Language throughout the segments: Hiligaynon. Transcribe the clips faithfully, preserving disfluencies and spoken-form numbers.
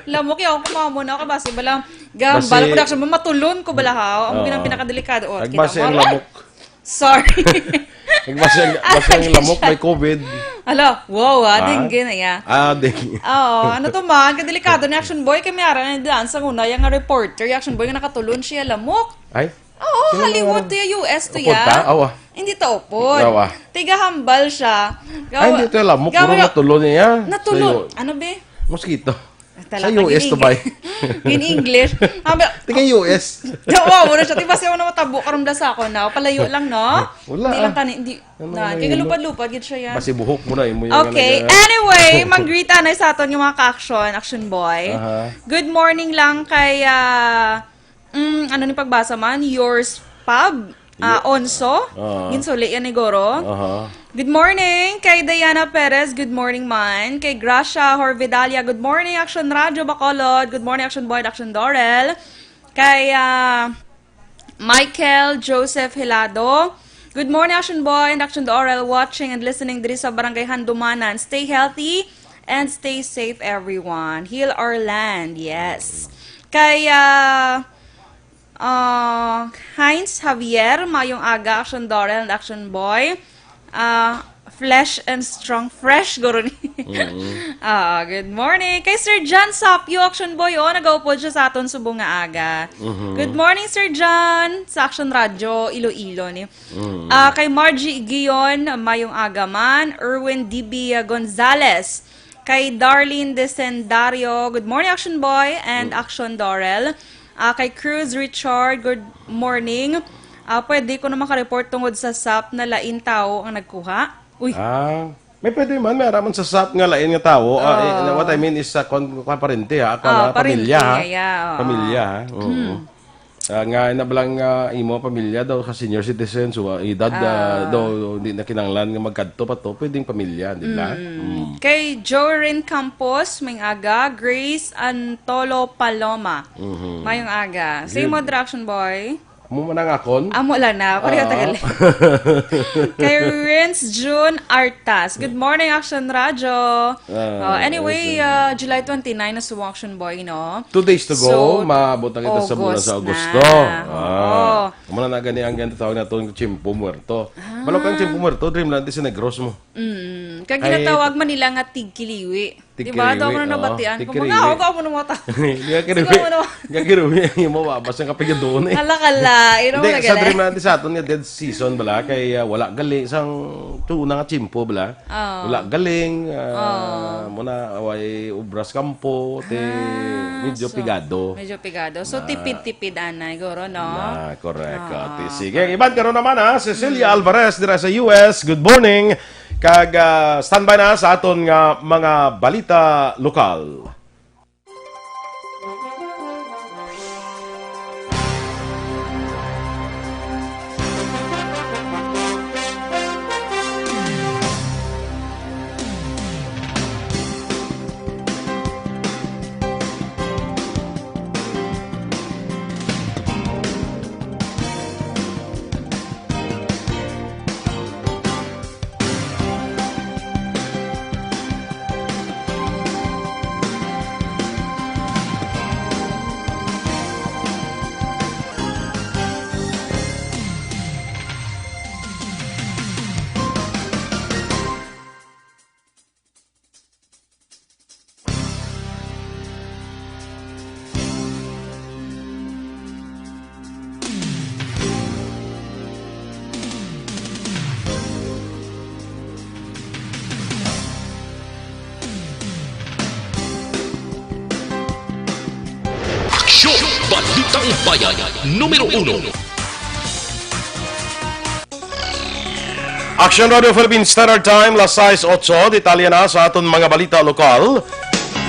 Lamok yaw ko, mamo na ka basi bala. Gambal Basi ko, daksyon mo, matulon ko bala, ha? Amo Oo. ginang pinakadelikado. O, Nagbasi kita ang mo? lamok. Sorry. Nagbasi ang, basi ang Attention. lamok, may covid. Hala, wow, ah, Ah? dengue na ya. Ah, dengue. Oo, ano to man? Kadelikado ni Action Boy. Kami ara na daan sa una, yung nga reporter, yung Action Boy, nga nakatulon siya, lamok. Ay? Oo, Sino Hollywood nga to ya, U S to Upod ya. ta? Awa. Hindi to upod. Awa. Tiga hambal siya. Ay, hindi to lamok. Gawa Puro natulon niya. Natulon. Sa yu- Ano, be? Mosquito. Tala Sa ka, U S to gin-, bay. gin-English. Ang ba- Tingin U S. Oo, wala siya. Di ba siya na matabo karon bala sa ako na? Palayo lang, no? Wala, Hindi lang ah. tani, hindi. Ano Na, na kaya yun? Lupad-lupad, gid siya yan. Basi buhok mo na, imo yung Okay. ano na. Anyway, mag-greet anay sa aton yung mga ka-action, Action Boy. Aha. Good morning lang kay, ah, mm, ano ni pagbasa man? Yours Pub, ah, Yeah. Onso. Ah. Ginsuli yan ni Goro. Aha. Good morning kay Diana Perez. Good morning man. Kay Gracia Horvidalia. Good morning, Action Radio Bacolod. Good morning, Action Boy, Action Dorel. Kay, ah, Michael Joseph Hilado. Good morning, Action Boy and Action Dorel, watching and listening diri sa Barangay Handumanan. Stay healthy and stay safe, everyone. Heal our land, yes. Kay, ah, ah, Heinz Javier, mayong aga, Action Dorel and Action Boy. Ah, flesh and strong, fresh, guro ni. Mm-hmm. Ah, good morning. Kay Sir John Sapio, Action Boy, oh, nagaupod siya sa aton subong nga aga. Mm-hmm. Good morning, Sir John, sa Action Radio, Iloilo ni. Mm. Ah, kay Margie Gion, mayong aga man. Erwin D B Gonzalez. Kay Darlene Desendario, good morning, Action Boy and Mm. Action Dorel. Ah, kay Cruz Richard, good morning. Ah, pwede ko naman ka-report tungod sa sap na lain tao ang nagkuha? Uy. Ah, may pwede man, may araman sa sap nga lain nga tao. Ah, eh, Ah. what I mean is sa kon-, kon-, parente, ha? Ako Ah, na, parente, pamilya, ha? yeah, oo. Pamilya, ha? Oo. Hmm. Ah, nga, na bala nga imo pamilya daw sa senior citizen, so, ah, edad, ah, Ah. daw, hindi na kinahanglan nga magkadto pa to, pwedeng pamilya, di ba? Mm. Mm. Kay Jorin Campos, mayong aga, Grace Antolo Paloma. Mhm. Mayong aga. Same Good. mo, Action Boy. Amo man ang akon? Amo lang na. Pareho Ah. tagal. Kay Renz June Artas. Good morning, Action Radio. Ah, Oh, anyway, okay. uh, July twenty-nine na subong, Action Boy, no? Two days to go, So, maabot na kita sa bulan sa August Agosto. na. Ah. Oo. Amo na gani ang ginatawag naton Tiempo Muerto. Ah. Balo kang Tiempo Muerto, Dreamland, si Negros mo. Mm. Kay Ay, ginatawag man nila nga tigkiliwi. Di ba? Tigkiliwi, Daw ko na oo. nabatian. Kung Tigkiliwi. mga ako, ako na mga ta-, Di ka kiruwi. Siguro mo na. Di ka kiruwi ang imo, babas ang kapigadoon eh. Hala, kala. Ino Hindi, na sa gani? Dreamland sa aton nga dead season bala, kay, ah, wala gali sang tuna nga tiyempo bala. Oo. Wala galing, ah, Oo. muna, away obras kampo, te, Ah, medyo so, pigado. medyo pigado. So, Na tipid-tipid, anay, guro, no? Na, correct, Oo. ate. Sige, ang iban karon naman, ha, Cecilia Mm. Alvarez, dira sa U S. Good morning. Kag, ah, standby na sa aton nga mga balita lokal. Aksyon! Balitang Bayan, numero uno. Action Radio Philippine Standard Time, las sais otso, detalye na sa aton mga balita lokal.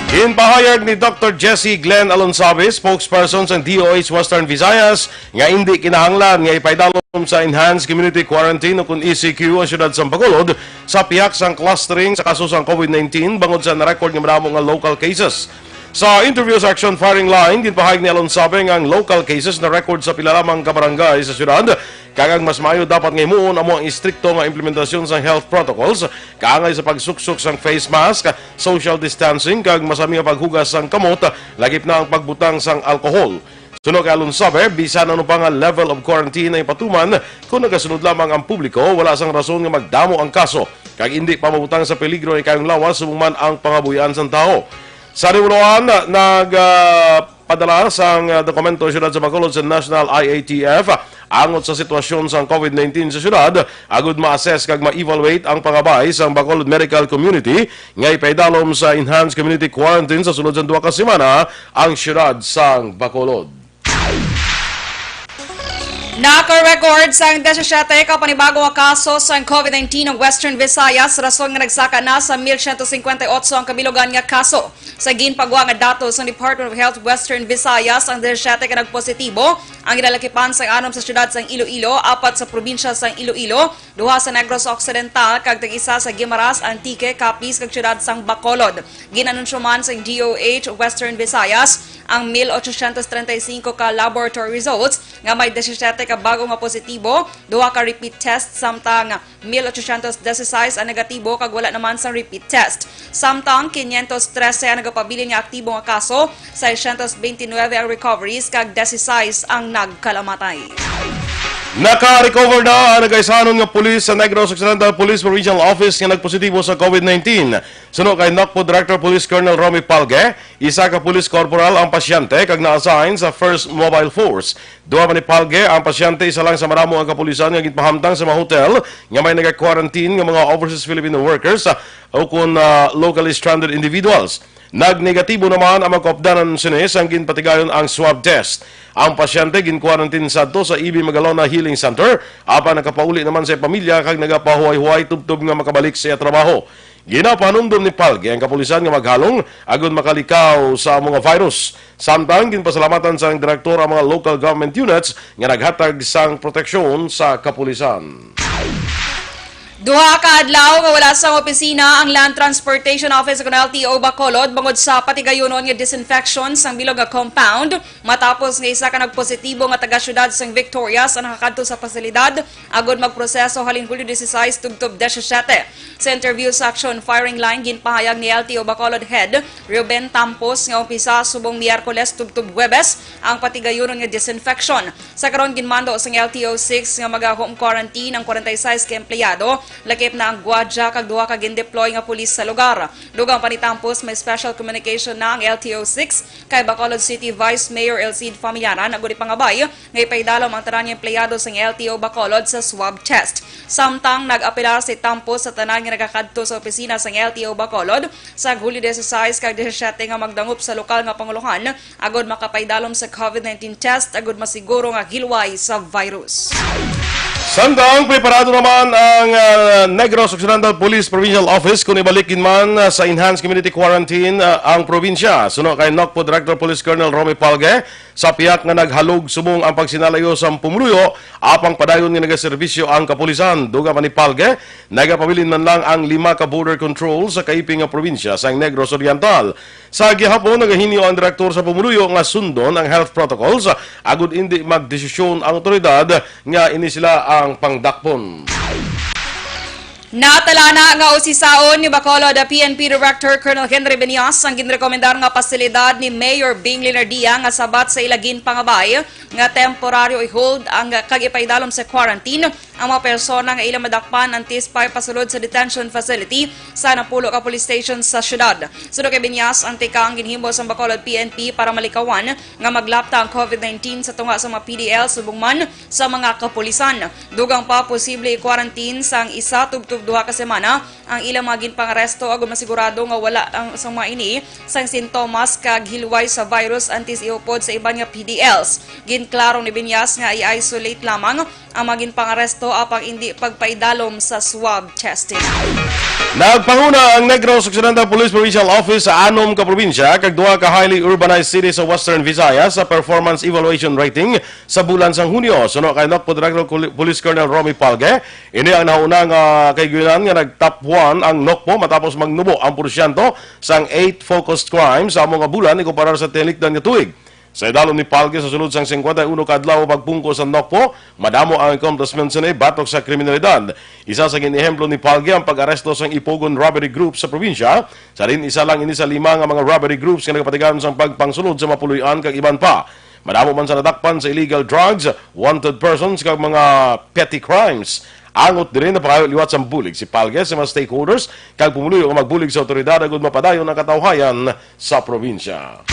Ginpahayag ni Doctor Jesse Glenn Alonsabe, spokesperson sa D O H Western Visayas, nga indi kinahanglan nga ipaidalom sa Enhanced Community Quarantine o kun E C Q ang siyudad sa Bacolod sa pihak sang clustering sa kaso sang COVID nineteen bangod sa na-record nga madamo nga local cases. Sa interview sa Action Firing Line, ginpahayag ni Alonsabe nga ang local cases na-record sa pila lamang ka barangay sa siyudad Kag ang mas maayo dapat nga himuon amo ang istrikto nga implementasyon sang health protocols, kaangay sa pagsuksok sang face mask, social distancing, kag masami nga paghugas sang kamot, lakip na ang pagbutang sang alcohol. Suno kay Alonsabe, bisan ano pa nga level of quarantine ang ipatuman, kung nagasunod lamang ang publiko, wala sang rason nga magdamo ang kaso, kag indi pa mabutang sa peligro ang ikayong lawas subong man ang pangabuhian sang tawo. Sa Ribuloan, nag, ah, padala sang, ah, dokumento ang siyudad sa Bacolod sa National I A T F angot sa sitwasyon sang COVID nineteen sa siyudad, agud ma-assess kag ma-evaluate ang pangabay sang Bacolod medical community nga ipaidalom sa enhanced community quarantine sa sulod sang duha ka semana ang siyudad sang Bacolod. Naka-record sang disisyete ka panibago nga kaso sang COVID nineteen ang Western Visayas, rason nga nagsaka na sa mil siyento singkwenta y otso ang kabilugan nga kaso. Sa ginpagwa nga datos sang Department of Health Western Visayas, ang disisyete ka nagpositibo ang ginalakipan sang anom sa siyudad sang Iloilo, apat sa probinsya sang Iloilo, duha sa Negros Occidental, kag tag-isa sa Guimaras, Antique, Capiz, kag siyudad sang Bacolod. Gin-anunsyo man sang D O H Western Visayas ang mil ochocientos treinta y cinco ka laboratory results nga may disisyete ka bago nga positibo, duha ka repeat test, samtang mil ochocientos dieciséis ang negatibo kag wala naman sang repeat test. Samtang quinientos trese ang nagapabilin nga aktibo nga kaso, seiscientos veintinuebe ang recoveries, kag dieciséis ang nagkalamatay. Naka-recover na ang nagaisanon nga pulis sa Negros Occidental Police Provincial Office nga nagpositibo sa COVID nineteen. Suno kay NOCPO Director Police Colonel Romy Palge, isa ka police corporal ang pasyente kag na-assign sa First Mobile Force. Duha man ni Palge ang pasyente, isa lang sa madamo ang kapulisan nga ginpahamtang sa mga hotel nga may naga-quarantine nga mga overseas Filipino workers, ah, ukon, ah, locally stranded individuals. Nagnegatibo naman ang mga kaupdanan sini sang ginpatigayon ang swab test. Ang pasyente gin-quarantine sadto sa E B Magalona Healing Center, apan nakapauli naman sa iya pamilya kag nagapahuway-huway tubtob nga makabalik sa iya trabaho. Ginapahanumdom ni Palge ang kapulisan nga maghalong agud makalikaw sa amo nga virus. Samtang ginpasalamatan sang direktor ang mga local government units nga naghatag sang proteksyon sa kapulisan. Duha ka adlaw nga wala sang opisina ang Land Transportation Office ukon L T O Bacolod bangod sa patigayunon nga disinfection sang bilog nga compound, matapos nga isa ka nagpositibo nga taga-siyudad sang Victorias ang nakakadto sa pasilidad agud magproseso halin Hulyo dieciséis tubtob diecisiete. Sa interview sa Action Firing Line, ginpahayag ni L T O Bacolod Head Reuben Tampos nga umpisa subong Miyerkules tubtob Huwebes ang patigayunon nga disinfection. Sa karon, ginmando sang L T O six nga maga-home quarantine ang kwarenta y seis ka empleyado, lakip na ang gwardiya kag duha ka gindeploy nga pulis sa lugar. Dugang pa ni Tampos, may special communication na ang L T O six kay Bacolod City Vice Mayor Elcid Famillaran agud ipangabay nga ipaidalom ang tanan nga empleyado sang L T O Bacolod sa swab test. Samtang nag-apelar si Tampos sa tanan nga nagakadto sa opisina sang L T O Bacolod sa Hulyo dieciséis kag diecisiete nga magdangop sa lokal nga pangulohan agud makapaidalom sa COVID nineteen test agud masiguro nga hilway sa virus. Samtang preparado naman ang, ah, Negros Occidental Police Provincial Office kung ibalik gid man, ah, sa enhanced community quarantine, ah, ang probinsya. Suno kay NOCPO Director Police Colonel Romy Palge, sa pihak nga naghalog subong ang pagsinalayo sang pumuluyo, apang padayon nga nagaserbisyo ang kapulisan. Dugang pa ni Palge, nagapabilin man lang ang lima ka border control sa kaiping nga probinsya sang Negros Oriental. Sa gihapon, nagahinyo ang direktor sa pumuluyo nga sundon ang health protocols, agud indi magdesisyon ang awtoridad nga ini sila ang pangdakpon. Natalana nga usisaon ni Bacolod P N P Director Colonel Henry Benias ang ginrekomendar nga pasilidad ni Mayor Bing Leonardia nga sabat sa ila ginpangabay nga temporaryo i-hold ang kag ipaidalom sa quarantine ang mga persona nga ila madakpan antes pa ipasulod sa detention facility sa napulo ka police station sa siyudad. Suno kay Benias, ang tikang ginhimo sang Bacolod P N P para malikawan nga maglapta ang COVID nineteen sa tunga sa mga P D L subong man sa mga kapulisan. Dugang pa, posible i-quarantine sang isa tubtob duha ka semana ang ilang mga ginpangaresto agud masigurado nga wala ang sa mga ini sang sintomas kag hilway sa virus antes iupod sa iban nga P D Ls. Ginklaro ni Benias nga i-isolate lamang ang mga ginpangaresto apang indi pagpaidalom sa swab testing. Nagpanguna ang Negros Occidental Police Provincial Office sa anom ka probinsya kag duha ka highly urbanized cities sa Western Visayas sa performance evaluation rating sa bulan sang Hunyo. Suno kay NOCPO Director Col-, Police Colonel Romy Palge, ini ang nauna nga kahigayunan nga nag-top one ang NOCPO matapos magnubo ang porsyento sang eight focused crimes sa amo nga bulan ikumparar sa tinikdan nga tuig. Sa idalom ni Palge, sa sulod sang singkwenta y uno ka adlaw pagpungko sa Nokpo, madamo ang accomplishments sini batok sa kriminalidad. Isa sa gin-ehemplo ni Palge ang pag-aresto sang Ipogon Robbery Group sa probinsya. Sa din, isa lang ini sa lima nga mga robbery groups nga nagapatigayon sang pagpangsulod sa mapuloy-an kag iban pa. Madamo man sa nadakpan sa illegal drugs, wanted persons kag mga petty crimes. Angot diri, napangayo liwat sang bulig si Palge sa mga stakeholders kag pumuluyo nga magbulig sa awtoridad agud mapadayon ang katawhayan sa probinsya.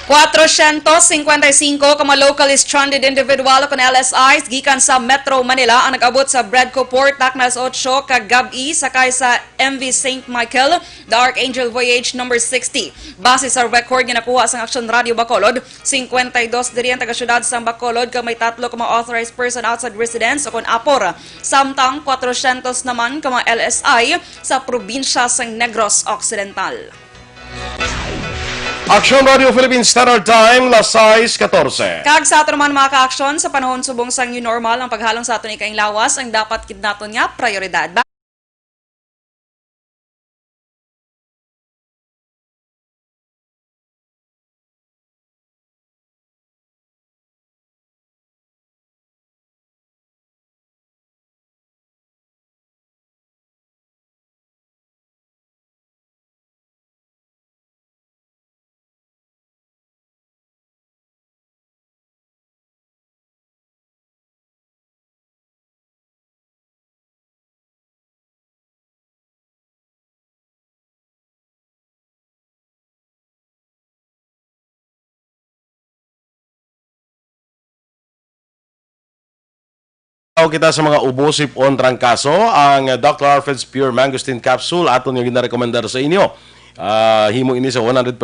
Cuatrocientos cincuenta y cinco ka mga locally stranded individual o kon L S Is gikan sa Metro Manila ang nag-abot sa Bredco Port takna alas otso ka gab-i sakay sa M V Saint Michael, The Archangel Voyage number sixty. Base sa record nga nakuha sang Aksyon Radio Bacolod, cincuenta y dos diri ang taga-syudad sang Bacolod, kag may tatlo ka mga authorized person outside residence o kon apor. Samtang cuatrocientos naman ka mga L S I sa probinsya sang Negros Occidental. Aksyon Radio Philippine Standard Time, las sais katorse. Kag sa aton naman mga ka-aksyon, sa panahon subong sang new normal, ang paghalong sa aton ikaing lawas ang dapat gid naton nga prioridad. Aw kita sa mga ubo, sipon, trangkaso, ang Doctor Alfred's Pure Mangosteen Capsule aton nga ginarekomendar sa inyo. Ah, himo ini sa one hundred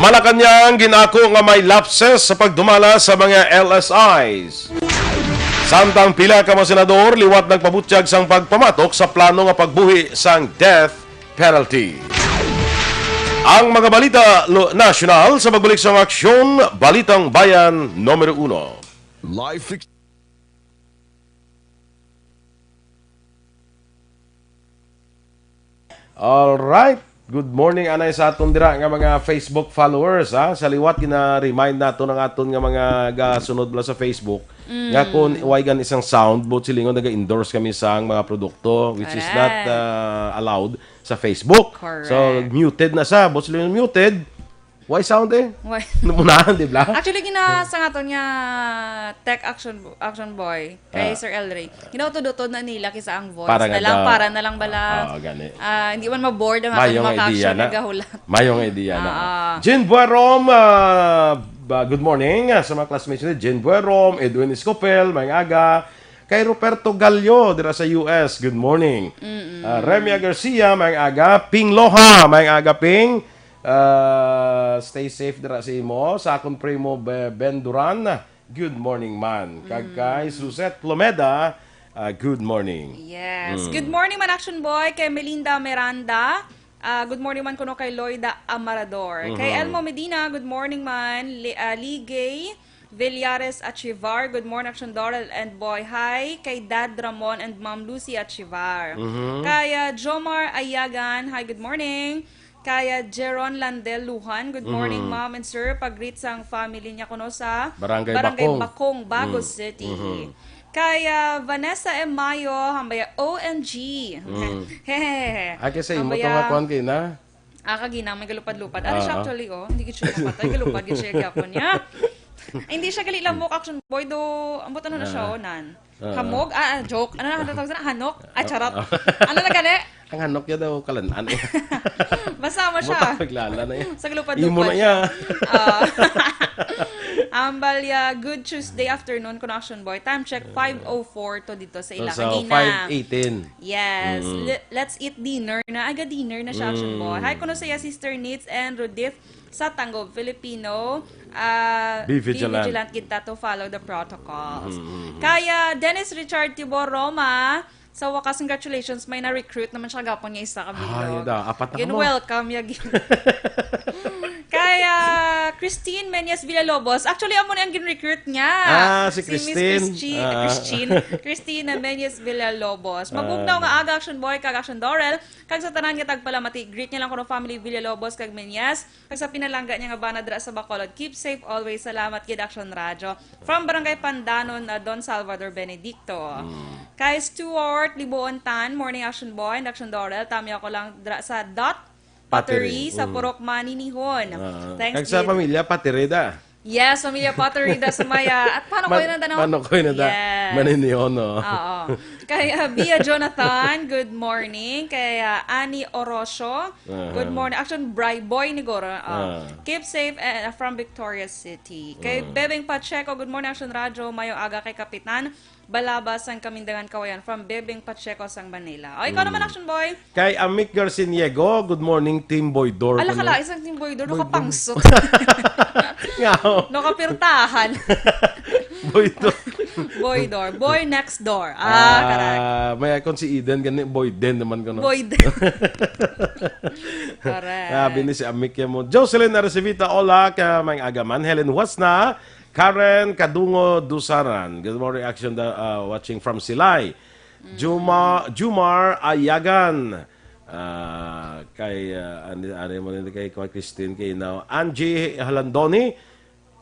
Malacañang, gin-ako nga may lapses sa pagdumala sa mga L S Is. Samtang pila ka mga senador liwat nagpabutyag sang pagpamatok sa plano nga pagbuhi sang death penalty. Ang mga balita lo-, nasyonal sa pagbalik sang Aksyon, Balitang Bayan numero uno. Life ex- All right. Good morning anay sa aton dira nga mga Facebook followers, ha. Sa liwat, gina-remind naton ang aton nga mga gasunod bala sa Facebook nga kung way gan isang sound, buot silingon naga-endorse kami sang mga produkto, which is not, Correct. uh, allowed sa Facebook. Correct. So, muted na sa, buot silingon muted. Why sound eh? Why? Namunahan, di ba? Actually, gina sa aton nga tech action bo-, action boy kay Ah. Sir Elray. Ginautod-utod na nila kisa ang voice Para na nga lang, daw. Para na lang bala. Ah, gani. Ah, hindi man ma-board ang aton Mayong mga idea ka-action na. Nagahulat. Mayong idea na. Ah, ah. Jean Buerom, ah, ba, good morning, ah, sa mga classmates ni Jean Buerom, Edwin Escopel, mayong aga. Kay Ruperto Gallo, dira sa U S, good morning. Mm-mm. Ah, Remia Garcia, mayong aga. Ping Loha, mayong aga, Ping. Ah, stay safe dira sa imo. Sa akong primo, Be-, Ben Duran, good morning man. Kag Mm. kay Suzette Plomeda, ah, good morning. Yes. Mm. Good morning man, Action Boy, kay Melinda Miranda. Ah, good morning man kuno kay Loida Amarador. Kay Mhm. Elmo Medina, good morning man. Li-, ah, Ligay Villares Achivar, good morning, Action Doral and Boy. Hi, kay Dad Ramon and Ma'am Lucy Achivar. Mhm. Kay, ah, Jomar Ayagan, hi, good morning. Kay, ah, Jeron Landel Lujan, good morning, Mm. Ma'am and Sir. Pag-greet sang family niya kuno sa Barangay Barangay Bacong. Bacong, Bago Mm. City. Mhm. Kay, ah, Vanessa M. Mayo, hambaya, O M G. Mm. Hehehe. Ay, kasi imo to Hambaya. Nga kuwan kayo na? Ah, kagina, may galupad-lupad. Ano siya Ah, ah. actually, oh? Hindi gid siya mapatay. Galupad gid siya gyapon niya. Ay, hindi siya gali lamok, Action Boy, do, ambot ano na siya, Ah. oh, nan. Ah. Hamog? Ah, ah, joke. Ano na, ano tawag na? Hanok? Ah, charot. Ah. Ano na gali? Ang hanok niya daw, kalan-an eh. Basta mo siya. Buta, naglala na yan. Sa lupad-lupad Imo na siya. Yan. Ah. Ambalya, good Tuesday afternoon, kuno Action Boy. Time check, five oh four to dito sa So, ila sa kagina. Five eighteen. Yes. Mm. Le-, let's eat dinner na. Aga dinner na siya, Action Boy. Mm. Hi, kuno sa iya, Sister Nits and Rudif sa Tango Filipino. Ah, Be be vigilant. Vigilant gid ta to follow the protocols. Mm, mm, mm. Kaya Dennis Richard Tibor Roma, sa wakas, congratulations, may na-recruit naman siya gapon nga isa ka Ah, bilog. Yun daw. Apat na Yun, kamo. Welcome, yagi. Kaya Christine Menyes Villalobos. Actually, amo na ang gin-recruit niya. Ah, si Si Miss Christine. Christi-, Ah. Christine. Christine Menyes Villalobos. Magugnaw Ah. nga aga, Action Boy, kag Action Dorel. Kag sa tanan nga tagpalamati, greet niya lang kuno family Villalobos kag Menyes. Kag sa pinalangga niya nga bana dira sa Bacolod, keep safe always. Salamat gid, Action Radio. From Barangay Pandanon, uh, Don Salvador Benedicto. Mm. Kay Stuart Libuon Tan, morning, Action Boy and Action Dorel. Tami ako lang dira sa Dot Pottery Pottery, sa mm. Purok Maninihon. Ah, Thanks, kag sa gid. Pamilya Patereda. Yes, pamilya Patereda sa Maya. At paano ko Man-, yun ang tanong? Paano ko yun ang ta-, Yes. Maninihon, no? Oo. Kay, uh, Bia Jonathan, good morning. Kay, uh, Annie Orosio, Aha. Good morning. Action, Bri-, Boy Nigoro. Oh. Ah. Keep safe, eh, from Victoria City. Kay Ah. Bebeng Pacheco, good morning, Action Radio. Mayong aga kay Kapitan Balaba sang Kamindangan Kawayan from Bebeng Pacheco sang Manila. O, ikaw Mm. naman, Action Boy. Kay Amic Garciniego, good morning, Team Boy Dor. Ala, Ano? Kala, isang Team Boy Dor, Boy Dor. Nakapangsot. Nga, oh. Nakapirtahan. Boy Dor. Boy Dor. Boy next door. Ah, correct. Ah, may akon si Eden, gani, Boy Den naman ko, no? Boy Den. Correct. Sabi ni si Amik mo. Jocelyn Arcevita, hola, ka may agaman. Helen Huasna, Karen Kadungo Dusaran. Good morning, Action, da-, ah, watching from Silay. Mm. Juma-, Jumar Ayagan. Ah, kay, ah, ani, ani mo rin kay, kay Christine, kay now. Angie Halandoni,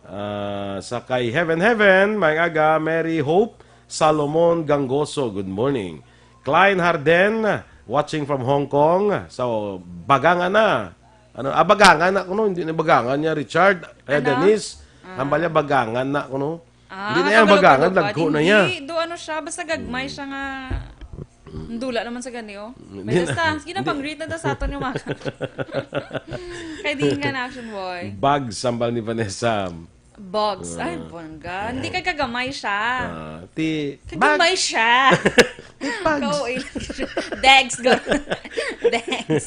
Ah, sa kay Heaven Heaven, may aga, Mary Hope Salomon Gangoso, good morning. Klein Harden, watching from Hong Kong. So, bagangan na. Ano, ah, bagangan na kuno, hindi na bagangan niya, Richard. Eh, Ano? Denise, Ah. ang balya bagangan na kuno. Ah, Hindi na yan bagangan, kabalog-balog pa. Lagko na Hindi, niya. do ano siya, basta gagmay siya nga Dula naman sa gani, oh. Hindi May na. Basta, sige na, Hindi. Pang-greet na ta sa aton nga mga kay di nga na, Action Boy. Bag, sambal ni Vanessa. Bogs. Ay, Ah. bongga. Hindi kay kagamay siya. Ah, ti-, Kagamay bag. siya. Ti-, bags. Kauwi lang siya. Degs, go. Degs.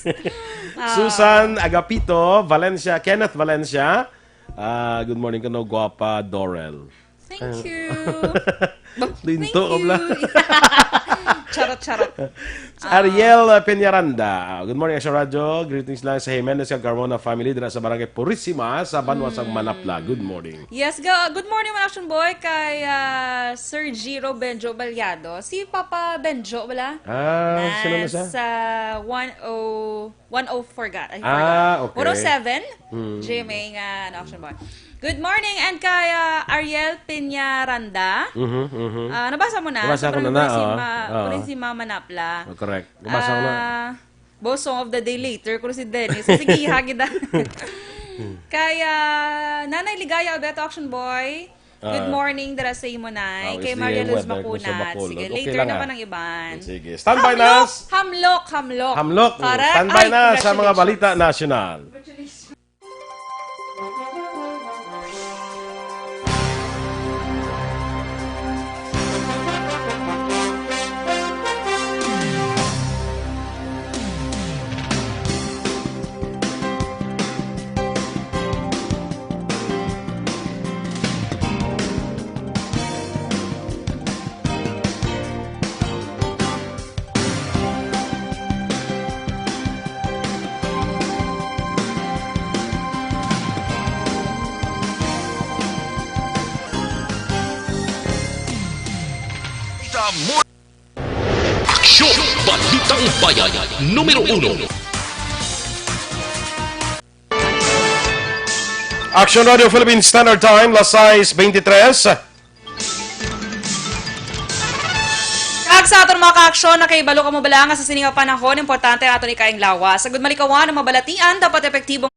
Ah. Susan Agapito, Valencia, Kenneth Valencia. Ah, good morning, kano, guwapa, Dorel. Thank Ah. you. Ba-, Linto thank ka, bla. you. Charot, charot. Sa Ah. Ariel, uh, Peñaranda. Good morning, Action Radio. Greetings lang sa Jimenez kag Carmona family dira sa Barangay Purisima sa Banwa sang Mm. Manapla. Good morning. Yes, ga-, good morning, mga Action Boy, kay, ah, Sir Giro Benjo Baliado. Si Papa Benjo, wala? Ah, sino na siya? Nasa one oh One oh four ga-, I forgot. Ah, okay. One oh seven? Hmm. G M A nga, ano, Action Boy. Good morning, and kay, ah, Ariel Peñaranda. Mhm, mhm. Ah, nabasa mo na? Nabasa ko Sobrang na na, si oo. Ma-, Oo. Kuno si Mama Napla. Oh, correct. Nabasa ko na. Ah, Bo, song of the day later, kuno si Dennis. Sige, hagid na. Kay, ah, Nanay Ligaya Alberto, Action Boy. Good Ah. morning, dira sa imo, Nay. Ah, Kay S D A Maria Luz weather, Macuna. sa Bacolod. Sige, Okay later lang, naman ah. ang iban. Sige. Standby na. Hamlok, hamlok, hamlok. Hamlok. Correct. Standby Ay, na sa mga congratulations. Balita Nasyonal. Aksyon! Balitang Bayan, numero uno. Action Radio Philippine Standard Time, las sais veintitrés. Kag sa aton mga kaaksyon, nakahibalo kamo bala nga sa sini nga panahon, importante ang aton ikaayong lawas. Agud malikawan ang mabalatian, dapat epektibo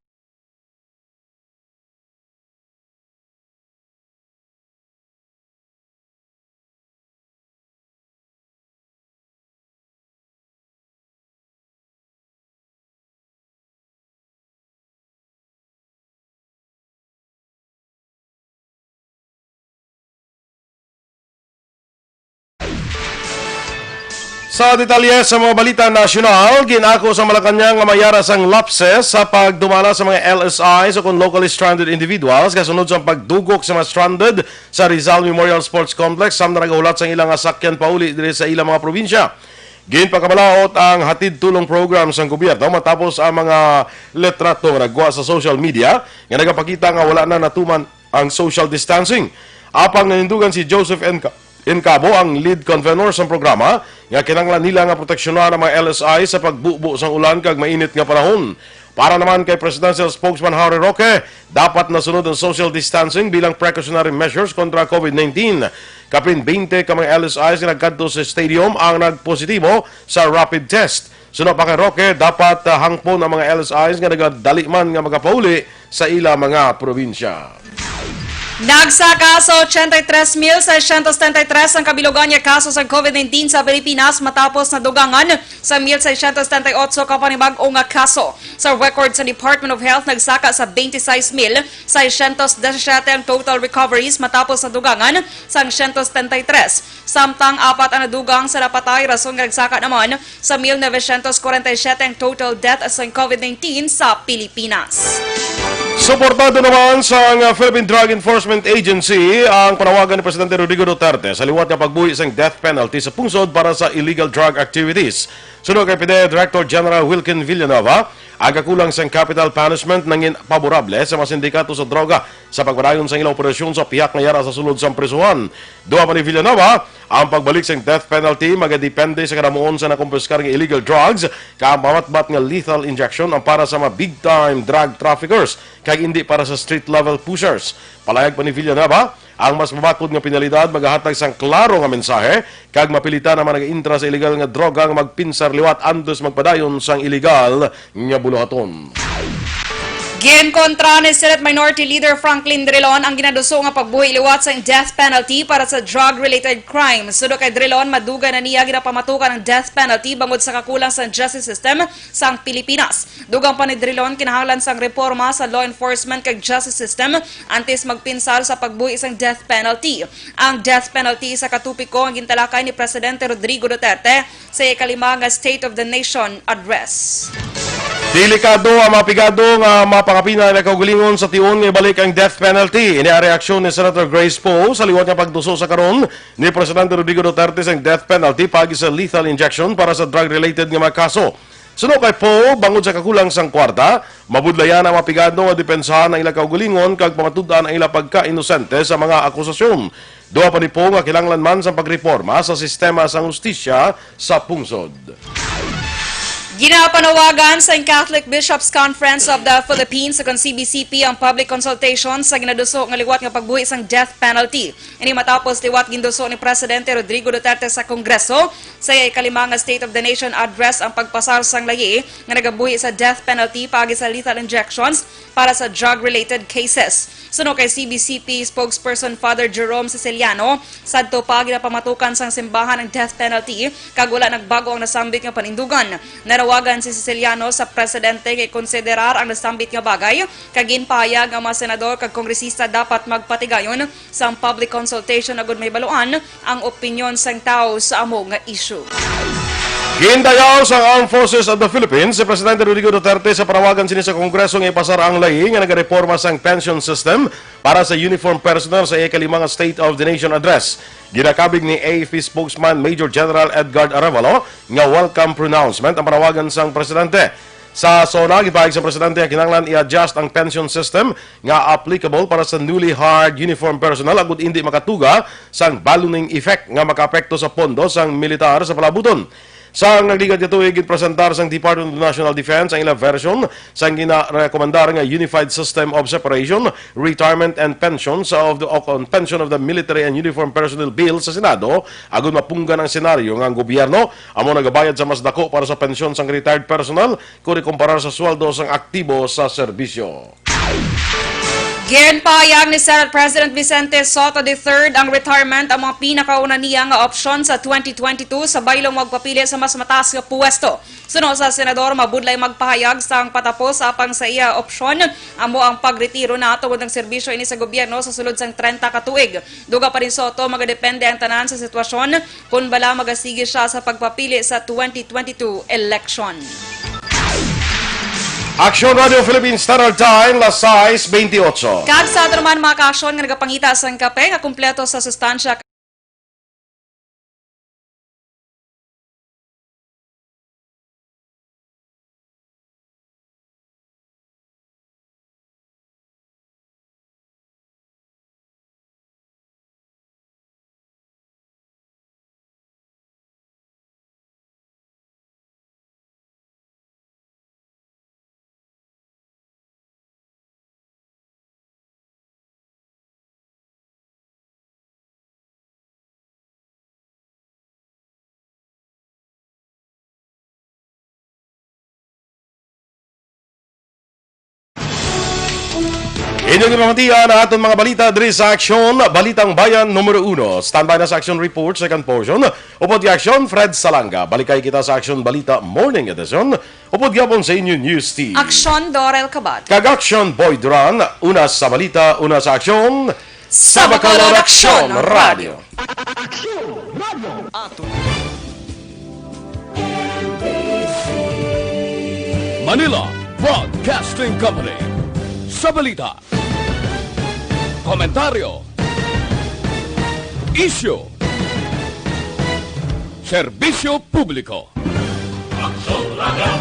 Sa detalye sa mga balita nasyonal, ginako sa Malacañang nga may ara sang lapses sa pagdumala sa mga L S Is o kon locally stranded individuals kasunod sa pagdugok sa mga stranded sa Rizal Memorial Sports Complex samtang nagahulat sang ila nga sakyan pauli diri sa ila mga probinsya. Ginpakabalaod ang hatid tulong program sang gobyerno matapos ang mga litrato nga nagwa sa social media nga nagapakita nga wala na natuman ang social distancing. Apang nanindugan si Joseph N. Ka-, N. Cabo, ang lead convenor sang programa, nga kinahanglan nila nga proteksyonan ang mga L S I sa pagbubo sang ulan kag mainit nga panahon. Para naman kay Presidential Spokesman Harry Roque, dapat nasunod ang social distancing bilang precautionary measures kontra COVID nineteen. Kapin twenty ka mga L S Is nga nagkadto sa stadium ang nagpositibo sa rapid test. Suno pa kay Roque, dapat, ah, hangpon ang mga L S Is nga nagadali man nga magapauli sa ila mga probinsya. Nagsaka sa ochenta y tres mil seiscientos setenta y tres ang kabilugan nga kaso sa COVID nineteen sa Pilipinas matapos nadugangan sa mil seiscientos setenta y ocho ka panibag-o nga kaso. Sa record sa Department of Health, nagsaka sa twenty-six mil seiscientos disisiete ang total recoveries matapos nadugangan sang siyento setenta y tres. Samtang apat ang nadugang sa napatay, rason nga nagsaka naman sa mil novecientos kwarenta y siyete ang total death sang COVID nineteen sa Pilipinas. Suportado naman sang Philippine Drug Enforcement Agency ang panawagan ni Presidente Rodrigo Duterte sa liwat nga pagbuhi sang death penalty sa pungsod para sa illegal drug activities. Suno kay PDEA Director General Wilkin Villanueva, ang kakulang sang capital punishment nangin paborable sa mga sindikato sa droga sa pagpadayon sang ilang operasyon sa pihak nga yara sa sulod sang prisuhan. Duha pa ni Villanueva, ang pagbalik sang death penalty magadepende sa kadamuon sa nakumpiskar nga illegal drugs, kag ang pamatbat nga lethal injection ang para sa mga big-time drug traffickers kag indi para sa street-level pushers. Palayag pa ni Villanueva, ang mas mabakod nga penalidad magahatag sang klaro nga mensahe kag mapilitan ang mga nag-intra sa illegal nga droga nga magpinsar liwat antes magpadayon sang illegal nga buluhaton. Ginkontra ni Senate Minority Leader Franklin Drilon ang ginaduso nga pagbuhi liwat sang death penalty para sa drug-related crime. Suno kay Drilon, madugay na niya ginapamatukan ang death penalty bangod sa kakulang sang justice system sang Pilipinas. Dugang pa ni Drilon, kinahanglan sang reforma sa law enforcement kag justice system antes magpinsar sa pagbuhi sang death penalty. Ang death penalty isa ka topiko nga gintalakay ni Presidente Rodrigo Duterte sa ikalima nga State of the Nation Address. Delikado ang mga pigado nga mapangapina ang kaugalingon sa tion nga ibalik ang death penalty. Ini ang reaksyon ni Senator Grace Poe sa liwat nga pagduso sa karon ni Presidente Rodrigo Duterte sang death penalty paagi sa lethal injection para sa drug-related nga mga kaso. Suno kay Poe, bangod sa kakulang sang kwarta, mabudlayan ang mga pigado nga depensahan ang ila kaugalingon kag pamatud-an ang ila pagka-inosente sa mga akusasyon. Duha pa ni Poe nga kinahanglan man sang pagreporma sa sistema sang hustisya sa pungsod. Ginapanawagan sang Catholic Bishops' Conference of the Philippines o kon C B C P ang public consultation sa ginaduso nga liwat nga pagbuhi sang death penalty. Ini matapos liwat ginduso ni Presidente Rodrigo Duterte sa Kongreso sa iya ikalima nga State of the Nation Address ang pagpasar sang layi nga nagabuhi sa death penalty paagi sa lethal injections para sa drug-related cases. Suno kay C B C P spokesperson Father Jerome Siciliano, sadto pa ginapamatukan sang simbahan ang death penalty kag wala nagbag-o ang nasambit nga panindugan. Nanawagan si Siciliano sa presidente nga ikonsiderar ang nasambit nga bagay kag ginpahayag ang mga senador kag kongresista dapat magpatigayon sang public consultation agud mahibaluan ang opinyon sang tawo sa amo nga issue. Gindayaw sang Armed Forces of the Philippines si Presidente Rodrigo Duterte sa panawagan sini sa Kongreso nga ipasar ang layi nga nagareporma sang pension system para sa uniform personnel sa iya kalima nga State of the Nation Address. Ginakabig ni A F P spokesman Major General Edgard Arevalo nga welcome pronouncement ang panawagan sang presidente. Sa SONA, gipahayag sa presidente nga kinahanglan i-adjust ang pension system nga applicable para sa newly hired uniform personnel agud indi makatuga sang balloning effect nga makaapekto sa pondo sang militar sa palabuton. Sang nagligad nga tuig, ginpresentar sang Department of National Defense ang ila version sang ginarekomendar nga Unified System of Separation, Retirement and Pensions of the, o kon Pension of the Military and Uniform Personnel Bill sa Senado, agud mapunggan ang senaryo nga ang gobyerno amo nagabayad sa mas dako para sa pensyon sang retired personnel kon ikumparar sa sweldo sang aktibo sa serbisyo. Ginpahayag ni Senate President Vicente Sotto the third ang retirement amo ang pinakauna niya nga opsyon sa twenty twenty-two sa baylong magpapili sa mas mataas nga puwesto. Suno sa senador, mabudlay magpahayag sang patapos apang sa iya opsyon amo ang pagretiro na tungod ang serbisyo ini sa gobyerno sa sulod sang trenta ka tuig. Dugang pa ni Sotto, magadepende ang tanan sa sitwasyon kon bala magasigi siya sa pagpapili sa twenty twenty-two election. Aksyon Radio Philippine Standard Time, las sais bentiocho. Kag sa aton naman mga kaaksyon nga nagapangita sang kape nga kumpleto sa sustansya, Inyong ginamatian ang aton mga balita diri sa Aksyon, Balitang Bayan numero uno. Standby na sa Aksyon Report, second portion. Upod kay Aksyon, Fred Salanga. Balikay kita sa Aksyon Balita Morning Edition. Upod gyapon sa inyo News Team. Aksyon, Dorel Kabat. Kag Aksyon, Boy Duran. Una sa balita, una sa aksyon. Sa Bacolod Aksyon Radio. Aksyon Radio. Manila Broadcasting Company. Sa balita, komentaryo, isyu, serbisyo publiko. Aksyon Radio.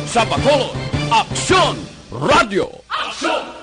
Sa Bacolod, Aksyon Radio. Aksyon!